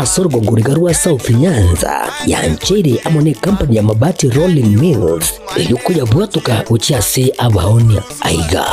ase orogongo riga rwa South Nyanza yancheire amo ne company ya Mabati Rolling Mills erio koyabwatoka gochia ase abaonia. Aiga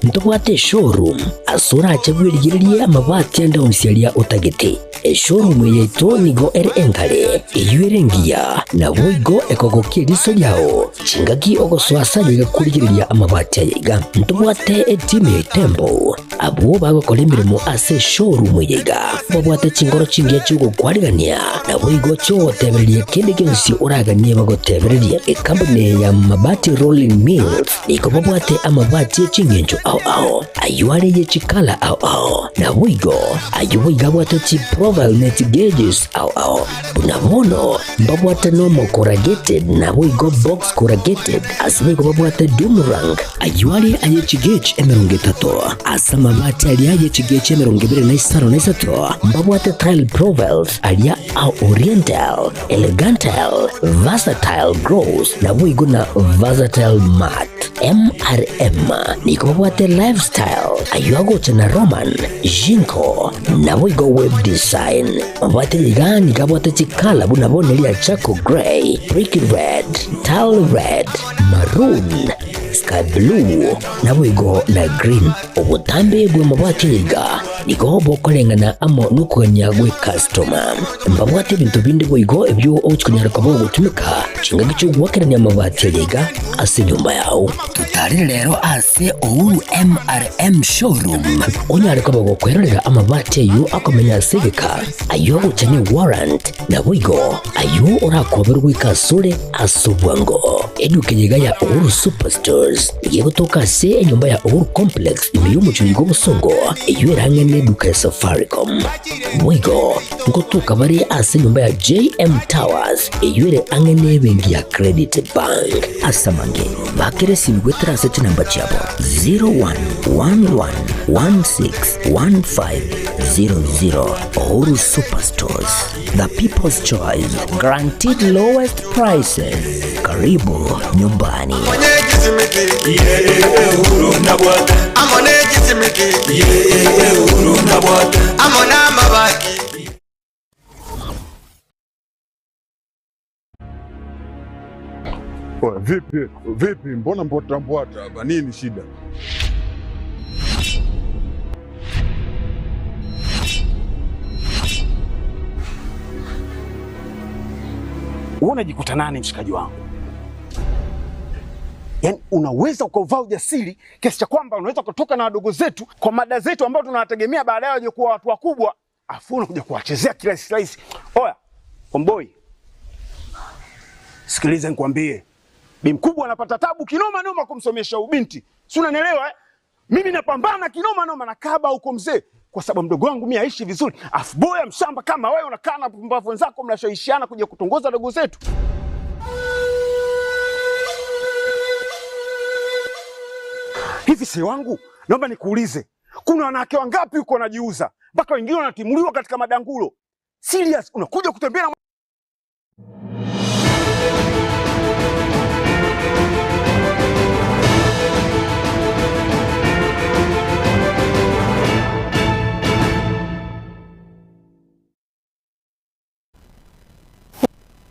ntobwate eshowroom ase orache bwerigererie amabati ande onsi aria otagete. Eshowroom eye yaito nigo ere enkare, eyio ere engiya, naboigo ekogokia eriso riao chingaki ogosoa ase ayaiga korigereria amabati aya iga. Ntobwate etimu ya Itembo abwo bagokora emeremo ase eshowroom eye iga, babwate chinkoro chingiya chi'ogokwarigania, naboigo chi'ogotebereria kende gionsi oraganie bagotebererie. Ekampuni eye ya Mabati Rolling Mills nigo babwate amabati e ching'encho ao ao, ayio are ye chikala ao ao, naboigo ayio boigo abwate chiprofile ne chigauges ao ao. Buna bono mbabwate normal corrugated naboigo box corrugated, ase boigo babwate doom rank, ayio are aye chigauge 30, ase amabati aria aye chigauge 23 mbabwate tile profiles aria a oriental, elegantile, versatile gloss, naboigo na versatile matte. MRM nigo babwate lifestyle, ayio agocha na Roman, Jinko, naboigo web design. Mabwate iga nigo abwate chikala buna bono eria charcoal grey, brick red, tile red, maroon, sky blue, naboigo na green. Obotambe bw'amabwati iga nigo bokoreng'ana amo nokogania gw'ekastoma. Mbabwate ebinto binde boigo ebio ogochia konyara koba ogotumeka chingaki chi'ogoakerania amabati aya iga ase enyomba yao. Totarere rero ase Uhuru MRM Showroom onyare koba gokwerorera amabati ayio akomenya ase egeka, ayio agocha ne warrant, naboigo ayio orakoberwe goika asore ase obwango. Eduka eye iga ya Uhuru Superstores nigo egotoka ase enyomba ya Uhuru Complex ime y'omochie oiga obosongo, eyio ere ang'e neduka ya Safaricom. Boigo ngotoka bare ase enyomba ya JM Towers eyio ere ang'e nebenki ya Credit Bank. Ase amange, bakera esimi goetera ase chinamba chiabo 0111161500. Uhuru Superstores, the people's choice, guaranteed lowest prices. Karibu nyumbani. Oya, vipi vipi, mbona mbwata mbwata hapa? Nini shida? Wewe unajikuta nani mshikaji wangu? Yaani unaweza ukauvaa ujasiri kiasi cha kwamba unaweza kutoka na wadogo zetu kwa mada zetu ambao tunawategemea baadaye waje kuwa watu wakubwa, afu unakuja kuwachezea kirahisi rahisi. Oya, omboi, sikiliza nikwambie, bi mkubwa anapata tabu kinoma noma kumsomesha ubinti, si unanielewa eh? Mimi napambana kinoma noma na kaba huko mzee, kwa sababu mdogo wangu mimi aishi vizuri, afu boya mshamba kama wewe unakaa na pumbavu wenzako mnashawishiana kuja kutongoza dogo zetu. Hivi si wangu, naomba nikuulize, kuna wanawake wangapi huko wanajiuza mpaka wengine wanatimuliwa katika madangulo? Serious, unakuja kutembea na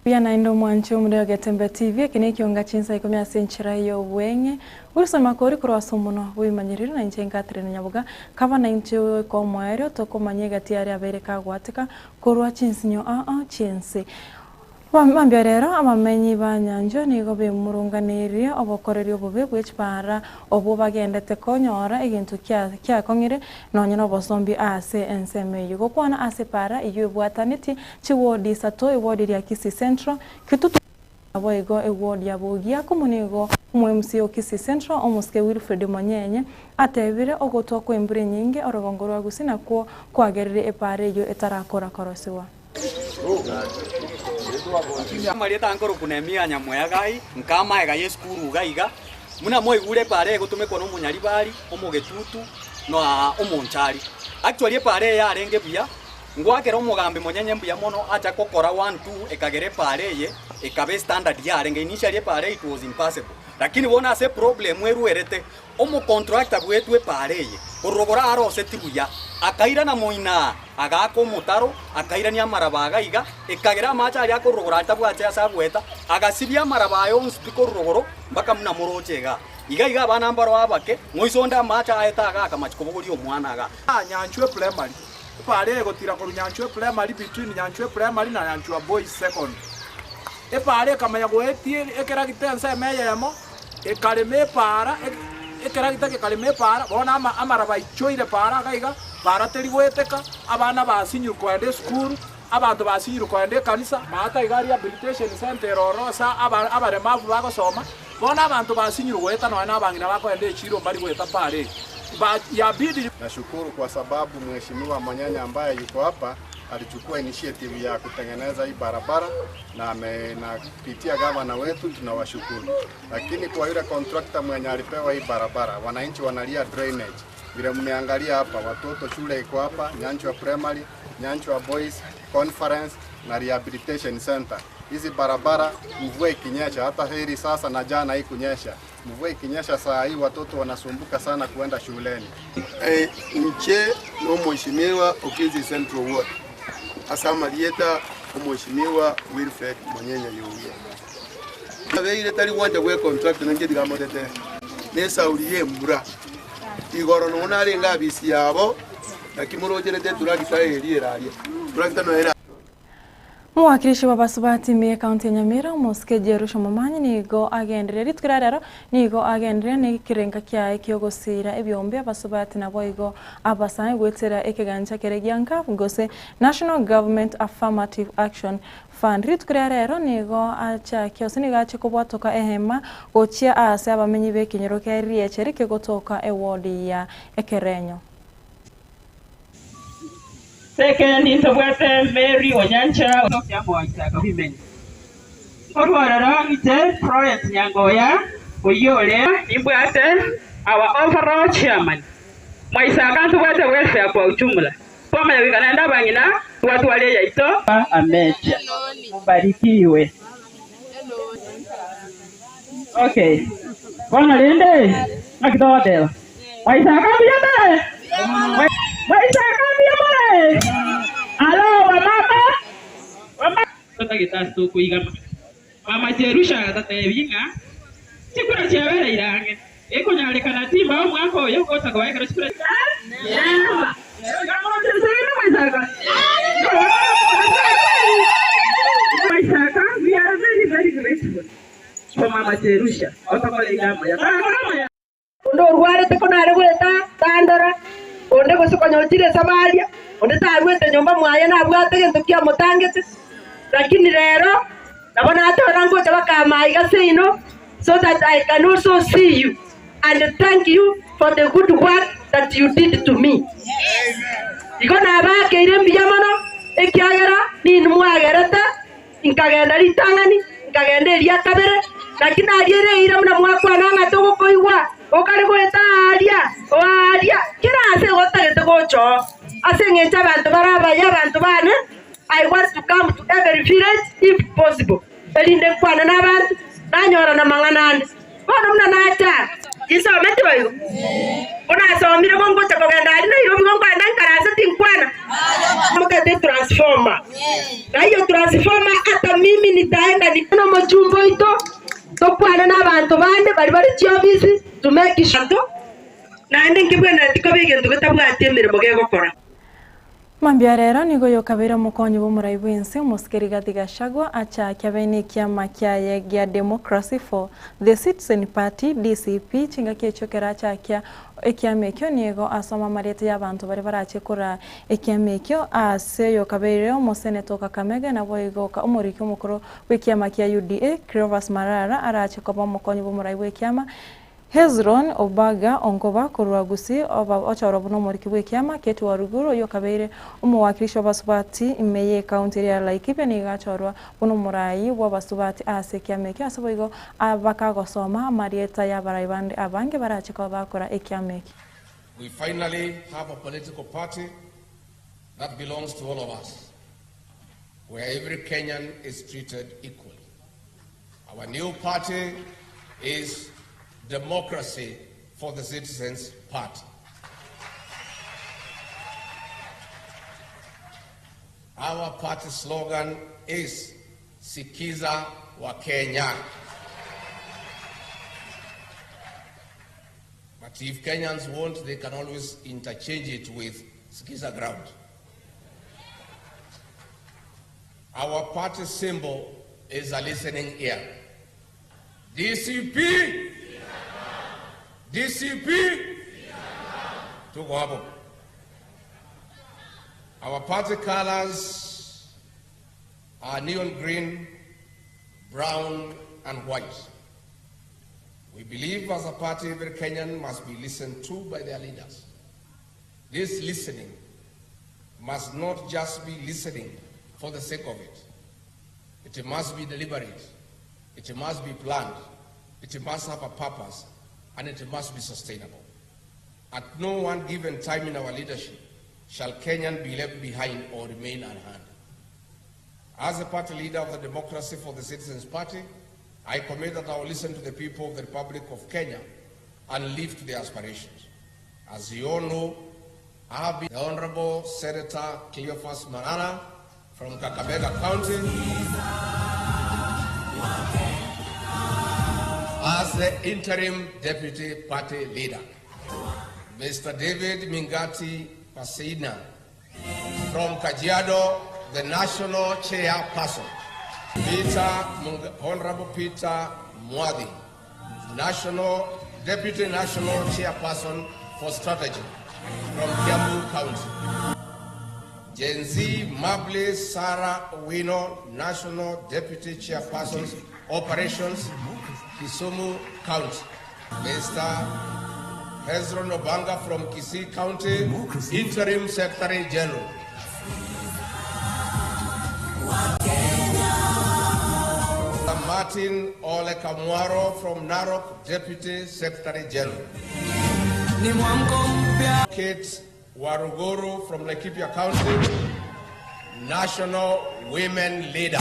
Buya naende omwanche omorero o Getembe TV, eke nekionga chinsa ikomi ase enchera y'obweng'e. Wilson Makori korwa ase omonwa bw'ebimanyereri na inche Catherine Nyaboga, kaba nainche goika omoerio tokomanya egati aria abeire kagwateka korwa chinsinyo aa chi'ense. Mambia rero abamenyi ba Nyanchwa nigo bemurunganeirie obokoreri obobe bwe chipara obwo bagendete konyora egento kiakong'ire nonya nobosombi ase ensemo eyio. Gokwana ase epara eyio ebwatanetie chiwodi isato, ewodi ria Kisii Central, Kitutu naboigo ewodi ya Bogia komo nigo omo-MC o Kisii Central omosike Wilfred Monyenye atebire ogotwa kw'embura enyinge orogongo rwa Gusii nakwo kwagerire epara eyio etarakora korosigwa. Amarieta nkorokwa Nehemia Nyamoyagai, nkamaega y'esukuru iga iga, buna mwaigure epaara egotumekwa nomonyaribari, omogetutu, na omonchari. Actually epaara eye yarenge buya, ngwakera omogambi monyenye mbuya mono acha gokora one two ekagera epaara eye ekaba estandard yarenge. Initially epaara eye it was impassable, lakini bono ase eproblem erwerete. Omocontractor bwetwe epaara eye, korwa rogoro aroseti buya, akairana moino aa, agaaka omotaro, akairania amaraba iga iga, ekagera amache aria akorwa rogoro aria tabwati ase agoeta, agasibia amaraba aya onsi pi korwa rogoro mpaka buna moroche igaa. Iga iga abana mbaro abake, moiso onde amache aete agaaka machi kobogoria omwana igaa. Nyanchwa Primary, Epaara egotira korwa Nyanchwa Primary between Nyanchwa Primary na Nyanchwa Boys Secondary. Epaara ekamanya goetia ekeragita ensemo eyemo, ekarema epaara, ekeragita gekarema epaara, bono ama amaraba aichoire paara iga iga, paara teri goeteka, abana basinyirwe kogenda esukuru, abanto basinyirwe kogenda ekanisa, maata iga rehabilitation centre ere ororo ase aba abaremavu bagosoma, bono abanto basinyirwe goeta nonya na abang'ina bakogenda echiro mbari goeta paara eye. Ba yabidi. Nashukuru kwa sababu Mheshimiwa Manyanya ambaye yuko hapa alichukua initiative ya kutengeneza hii barabara na ame, na kupitia gavana wetu tunawashukuru. Lakini kwa yule contractor mwenye alipewa hii barabara, wananchi wanalia drainage. Vile mmeangalia hapa, watoto shule iko hapa, Nyanchwa Primary, Nyanchwa Boys Conference na Rehabilitation Center. Hizi barabara mvua ikinyesha, hata heri sasa na jana hii kunyesha, mvua ikinyesha saa hii watoto wanasumbuka sana kuenda shuleni. Eh, inche n'omweshimiwa Okizi Central Ward ase amarieta omweshimiwa Wilfred Monyenya Yugia abeire tari gwancha gwe contract nanche tigamotetere na esauri ya embura igoro nonya narenge abisi yabo naki morocherete etractor eria eraria tractor noyo era. Omowakilishi bw'abasubati ime y'ecounty ya Nyamira, omosike Jerusha Momanyi nigo agendereire rituko ria rero nigo agendereire nekerenga kiaye kiogosira ebiombe abasubati naboigo abasae goetera ekegancha kere gia NGAAF gose National Government Affirmative Action Fund. Rituko ria rero nigo achakia gose nigo ache kobwatoka ehema gochia ase abamenyi b'ekenyoro kia Riecheri kegotoka eward ya Ekerenyo. Second, ntobwate Mary Onyancha Okiamo Isaac Women. Korwa ororo ng'iche Florence Nyangoya oyio ore nimbwate our overall chairman. Mwaisaka ntobwate welfare kwa ujumla. Twamanya goika naende abang'ina twatware eyaito. Amecha. Mubarikiwe. Okay. Bono rende, ng'aki togoteba? Mwaisaka mbuya more? Mwaisaka mbuya more? Alo, wamama? Wamama? Totagete ase tokoigama. Mama Jerusha agatoteebia ng'a chikura chiabereire ang'e, ekonyarekana timbao omwaka oyo gocha koba ekero chikura Onde orwarete ko nare goeta tandora, onde gose konya ochire Samaria, onde taruete nyomba mwaye nabwate gento kiamotangete. Lakini rero nabo natora ngocha bakama aiga seino so that I can also see you and thank you for the good work that you did to me. Igo nabakeire mbuya mono, ekiagera ninwe mwagerete Inkagenda ritang'ani, nkagenda eria kabere, naki nariire eira buna mwakwana ng'a togokoigwa, okare goeta aaria, o aaria, kera aase igo otagete gocha oo. Ase engencho abanto bare abaya, abanto baane, I want to come to every village if possible, erinde nkwane nabanto, nanyora namang'ana ande. Bono buna nacha aa, tinsometi boigo? Ko nasomire bo ngocha kogenda aria Nairobi igo nkoenda nkaranse tinkwana. Mokete etransformer. Na hiyo transformer hata mimi nitaenda ni nomochumba oito tokwane na abanto bande baria bare chiofisi to make sure naende nkebwenereti koba egento getabwati emeremo gegokora. Mambia rero nigo yokabeire omokonyi bw'omorai bw'ense omosike Rigathi Gachagua achake abe nekiama kiaye gia Democracy for the Citizen Party, DCP, chingaki echio ekero achakia ekiama ekio nigo asoma amarieta y'abanto baria barache koraa ekiama ekio ase oyokabeire omoseneta o Kakamega naboigo omoriki omokoro bw'ekiama kia UDA Cleophas Malala arache koba omokonyi bw'omorai bw'ekiama Hezron Obaga Ongoba korwa Gusii oba ochorwa buna omoriki bw'ekiama Kate Waruguru oyio okabeire omowakilishi bw'abasubati ime y'ecounty eria ya Laikipia nigo achorwa buna omorai bw'abasubati ase ekiama ekio ase boigo bakagosoma amarieta y'abarai bande abange barache koba bakora ekiama ekio. We finally have a political party that belongs to all of us, where every Kenyan is treated equally. Our new party is Democracy for the Citizens Party. Our party slogan is Sikiza Wakenya. But if Kenyans want, they can always interchange it with Sikiza Ground. Our party symbol is a listening ear. DCP! DCP! Tuko hapo. Our party colors are neon green, brown, and white. We believe as a party every Kenyan must be listened to by their leaders. This listening must not just be listening for the sake of it. It must be deliberate. It must be planned. It must have a purpose. And it must be sustainable. At no one given time in our leadership shall Kenyan be left behind or remain unheard. As a party leader of the Democracy for the Citizens Party, I commit that I will listen to the people of the Republic of Kenya and live to their aspirations. As you all know, I have been the Honorable Senator Cleophas Malala from Kakamega County as the interim deputy party leader. Mr. David Mingati Pasina from Kajiado, the national chairperson. Peter, Honorable Peter Mwadi, national deputy national chairperson for strategy from Kiambu County. Gen Z Mable Sarah Wino, national deputy chairperson operations, Kisumu County. Mr. Hezron Obanga from Kisii County, interim secretary general. Martin Ole Kamwaro from Narok, Deputy Secretary General. Kate Waruguru from Laikipia County, National Women Leader.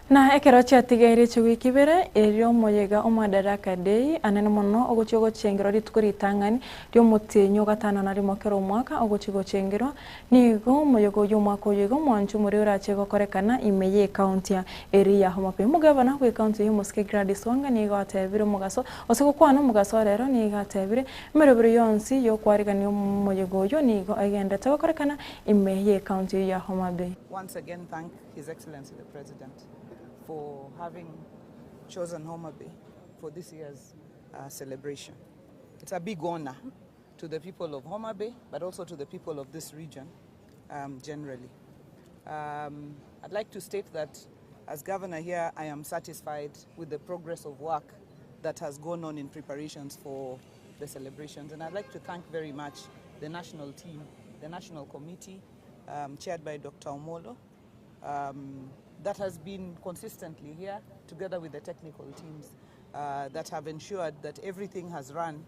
Na ekero chiatigaire chiwiki ibere, erio omoyega o Madaraka Day anene mono ogochia gochengerwa rituko ritang'ani ri'omotienyi o gatano na rimo kera omwaka ogochia gochengerwa, nigo omoyega oyio omwaka oyo iga omwancho omoria orache gokorekana ime y'ecounty eria ya Homa Bay. Omogabana bw'ecounty eyio omosike Gladys Wanga nigo atebire omogaso ase gokwana omogaso rero nigo atebire emerobero yonsi y'okwarigania omoyega oyio nigo egenderete gokorekana ime y'ecounty eyio ya Homa Bay. Once again thank His Excellency the President for having chosen Homa Bay for this year's uh, celebration. It's a big honor to the people of Homa Bay, but also to the people of this region um, generally. Um, I'd like to state that as governor here, I am satisfied with the progress of work that has gone on in preparations for the celebrations. And I'd like to thank very much the national team, the national committee, um, chaired by Dr. Omolo, um, that has been consistently here, together with the technical teams uh, that have ensured that everything has run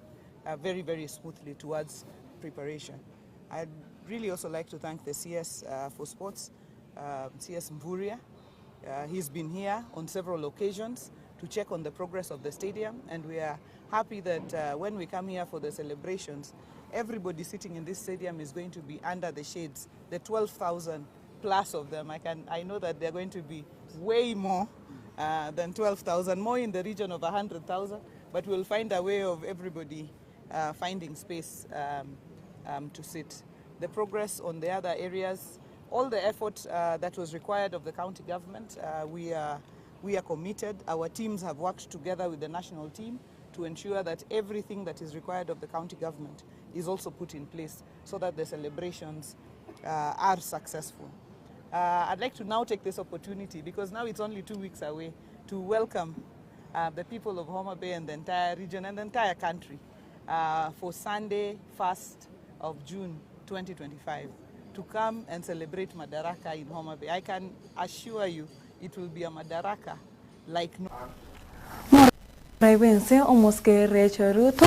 uh, very, very smoothly towards preparation. I'd really also like to thank the CS uh, for Sports, uh, CS Mvurya. Uh, he's been here on several occasions to check on the progress of the stadium, and we are happy that uh, when we come here for the celebrations, everybody sitting in this stadium is going to be under the shades, the 12,000 plus of them. I, can, I know that they're going to be way more uh, than 12,000, more in the region of 100,000, but we'll find a way of everybody uh, finding space um, um, to sit. The progress on the other areas, all the effort uh, that was required of the county government, uh, we, are, we are committed. Our teams have worked together with the national team to ensure that everything that is required of the county government is also put in place so that the celebrations uh, are successful. Uh, I'd like to now take this opportunity, because now it's only two weeks away, to welcome uh, the people of Homa Bay and the entire region and the entire country uh, for Sunday, 1st of June 2025, to come and celebrate Madaraka in Homa Bay. I can assure you it will be a Madaraka like no Morai bw'ense omosike Rachel Ruto.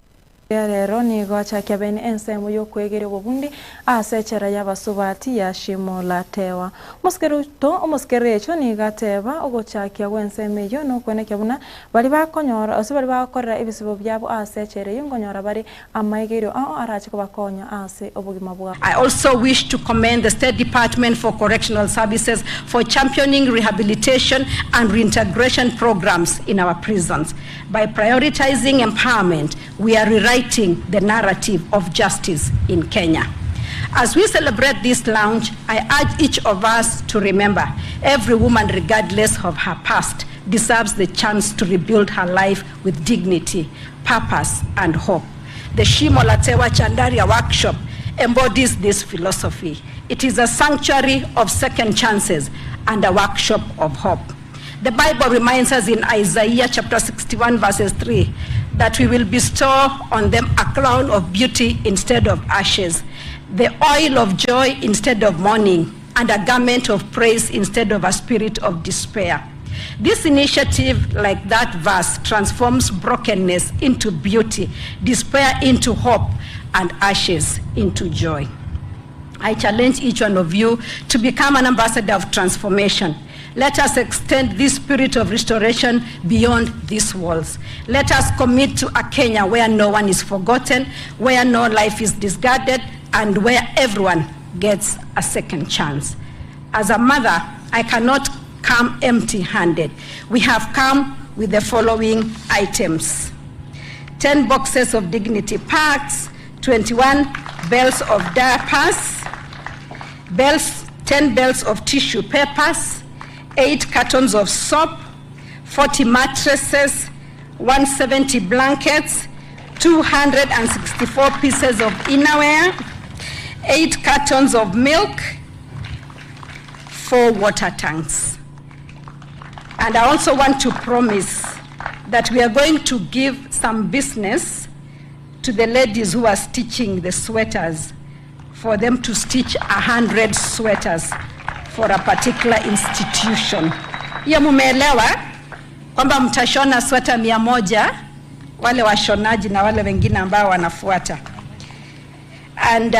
Rero nigo achakia bene ensemo y'okwegeria obobundi ase echela y'abasubati ya Shimo la Tewa. Omosikeri omosikeri echo nigo ateba ogochakia gw'ensemo eyio nokwenekia buna baria bakonyora gose baria bagokorera ebisibo biabo ase echela eyio nkonyora bare amaigerio ao arache kobakonya ase obogima bwabo. I also wish to commend the State Department for Correctional Services for championing rehabilitation and reintegration programs in our prisons. By prioritizing empowerment, we are rewriting the narrative of justice in Kenya. As we celebrate this launch, I urge each of us to remember every woman, regardless of her past, deserves the chance to rebuild her life with dignity, purpose, and hope. The Shimo La Tewa Chandaria workshop embodies this philosophy. It is a sanctuary of second chances and a workshop of hope. The Bible reminds us in Isaiah chapter 61, verses 3, that we will bestow on them a crown of beauty instead of ashes, the oil of joy instead of mourning, and a garment of praise instead of a spirit of despair. This initiative, like that verse, transforms brokenness into beauty, despair into hope, and ashes into joy. I challenge each one of you to become an ambassador of transformation. Let us extend this spirit of restoration beyond these walls. Let us commit to a Kenya where no one is forgotten, where no life is discarded, and where everyone gets a second chance. As a mother, I cannot come empty handed. We have come with the following items 10 boxes of dignity packs, 21 belts of diapers, belts, 10 belts of tissue papers, 8 cartons of soap, 40 mattresses, 170 blankets, 264 pieces of innerwear, 8 cartons of milk, 4 water tanks. And I also want to promise that we are going to give some business to the ladies who are stitching the sweaters for them to stitch 100 sweaters for a particular institution. Hiyo mumeelewa kwamba mtashona sweta 100 wale washonaji na wale wengine ambao wanafuata. And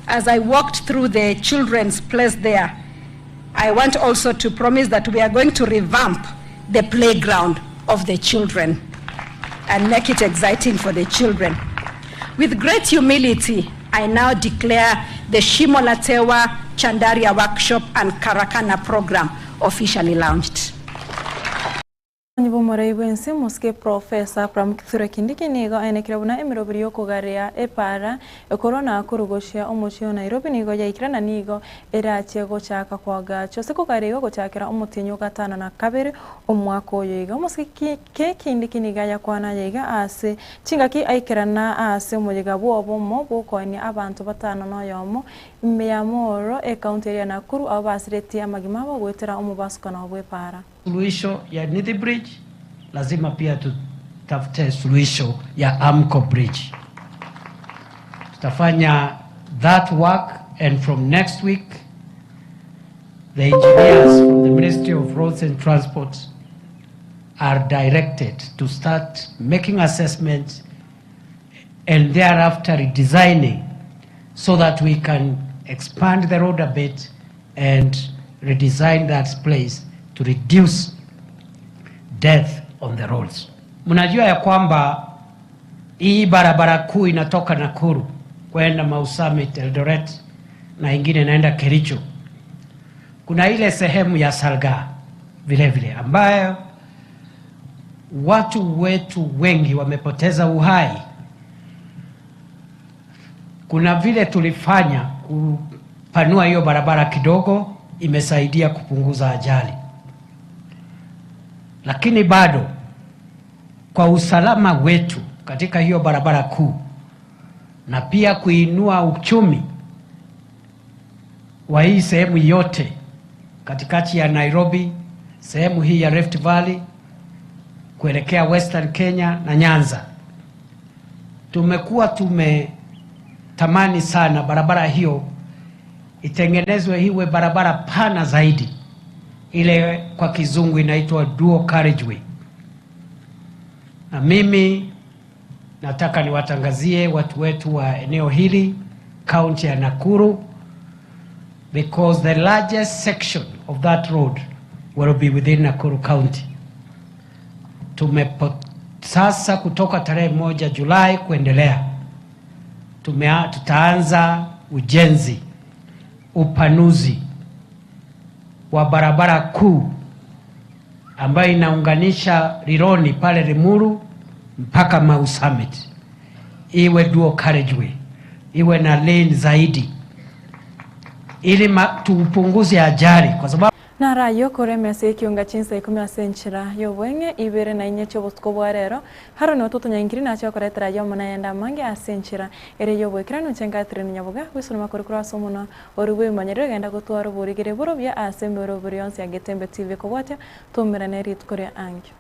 as I walked through the children's place there, I want also to promise that we are going to revamp the playground of the children and make it exciting for the children. With great humility, I now declare the Shimo La Tewa Chandaria Workshop and Karakana program officially launched. Omorai bw'ense Omosike Professor Abraham Kithure Kindiki nigo aenekire buna emeroberi y'okogarea epaara ekorwa Nakuru gochia omochie o Nairobi nigo yaikire na nigo erachie gochaka koagachwa ase kogareigwa gochakera omotienyi o gatano na kabere omwaka oyo iga. Omosike Kindiki nigo ayakwana aya iga ase chingaki aikerana ase omoyega bw'obomo bw'okoenia abanto batano na oyomo ime ya Molo ekaunti eria ya Nakuru abwo basiretie amagima abo goetera omobasukano bw'epaara. Suluhisho ya Nithi Bridge, lazima pia tutafute suluhisho ya Amco Bridge. Tutafanya that work and from next week the engineers from the Ministry of Roads and Transport are directed to start making assessments and thereafter redesigning so that we can expand the road a bit and redesign that place to reduce death on the roads. Mnajua ya kwamba hii barabara kuu inatoka Nakuru kwenda Mau Summit, Eldoret na ingine inaenda Kericho. Kuna ile sehemu ya Salgaa vile vile ambayo watu wetu wengi wamepoteza uhai. Kuna vile tulifanya kupanua hiyo barabara kidogo, imesaidia kupunguza ajali, lakini bado kwa usalama wetu katika hiyo barabara kuu na pia kuinua uchumi wa hii sehemu yote katikati ya Nairobi, sehemu hii ya Rift Valley kuelekea Western Kenya na Nyanza. Tumekuwa tumetamani sana barabara hiyo itengenezwe iwe barabara pana zaidi, ile kwa kizungu inaitwa dual carriageway. Na mimi Nataka niwatangazie watu wetu wa eneo hili, kaunti ya Nakuru, because the largest section of that road will be within Nakuru County. Tumepo, sasa kutoka tarehe 1 Julai kuendelea tutaanza ujenzi, upanuzi wa barabara kuu ambayo inaunganisha Rironi pale Limuru mpaka Mau Summit, iwe dual carriageway, iwe na lane zaidi, ili tupunguze ajali kwa sababu Narayo kore emesa ekiunga chinsa ikomi ase enchera y'obweng'e ibere na inye chi'obotuko bwa rero haro nigo totonyankiri nache okoretera ayio amo nayende amange ase enchera ere y'oboikeranu inche Catherine Nyaboga gwisoroma kore korwa ase omonwa oria bw'ebimanyerero genda gotwara oborigere borobia ase emeroberi yonsi ya Getembe TV ekobwatia toumerane rituko ria ankio.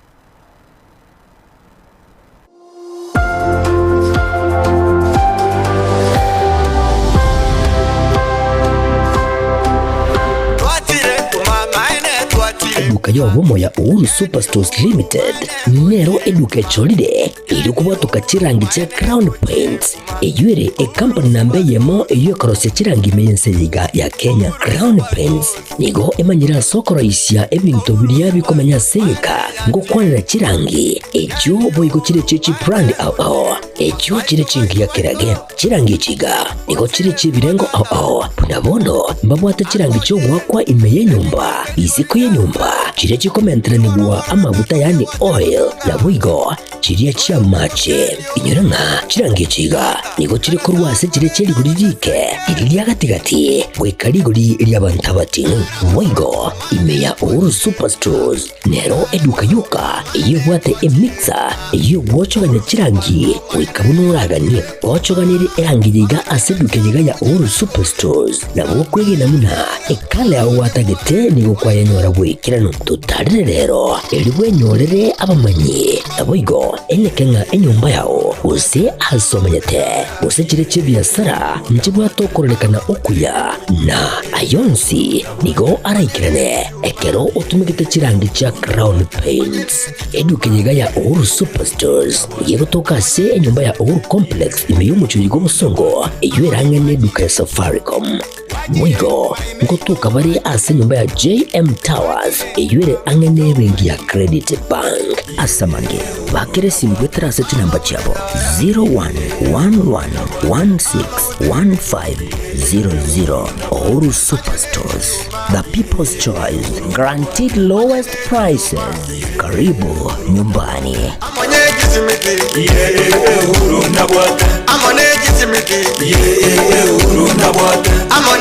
Eduka y'obomo ya Uhuru Superstores Limited nero eduka echorire erio kobwatoka chirangi chia Crown Paints eyio ere ekampani namba eyemo eyio ekorosia chirangi ime y'ense eye iga ya Kenya. Crown Paints Nigo emanyire ase okoroisia ebinto biria bikomenya ase egeka, ngokwanera chirangi echio boigo chire chie chibrand ao ao, echio chire chingiya kerage. Chirangi echi iga nigo chire chi'ebirengo ao ao, buna bono mbabwate chirangi chi'ogoakwa ime y'enyomba, isiko y'enyomba, chiria chikomenteranigwa amaguta yaani oil, naboigo chiria chi'amache. Inyora ng'a chirangi echi iga nigo chire korwa ase chiria chie rigori riike, riria ria gati-gati, goika rigori ri'abanto abating'u. Boigo ime ya Uhuru Superstores nero eduka yoka eyio ebwate emixer eyio egwochogania chirangi goika buna oraganie. Ochoganirie erangi eye iga ase eduka eye iga ya Uhuru Superstores, nabo okwegena buna ekala yao gwatagete nigo kwayenyora goikeranu. Totarire rero, erio bwenyorere abamanyi. Naboigo eneke ng'a enyomba yao, gose aase omenyete, gose chire chi'ebiasara, nchibwate okororekana okuya, na ay'onsi nigo araikerane ekero otumegete chirangi chia Crown Paints. Eduka eye iga ya Uhuru Superstores nigo egotoka ase enyomba ya Uhuru Complex ime y'omochie oyo bw'obosongo, eyio erang'e neduka ya Safaricom. Boigo ngotoka bare ase enyomba ya JM Towers eyio ere ang'e nebenki ya Credit Bank. Ase amange, bakera esimu goetera ase chinamba chiabo 0111161500. Uhuru Superstores, the people's choice, guaranteed lowest prices. Karibu nyumbani. Amo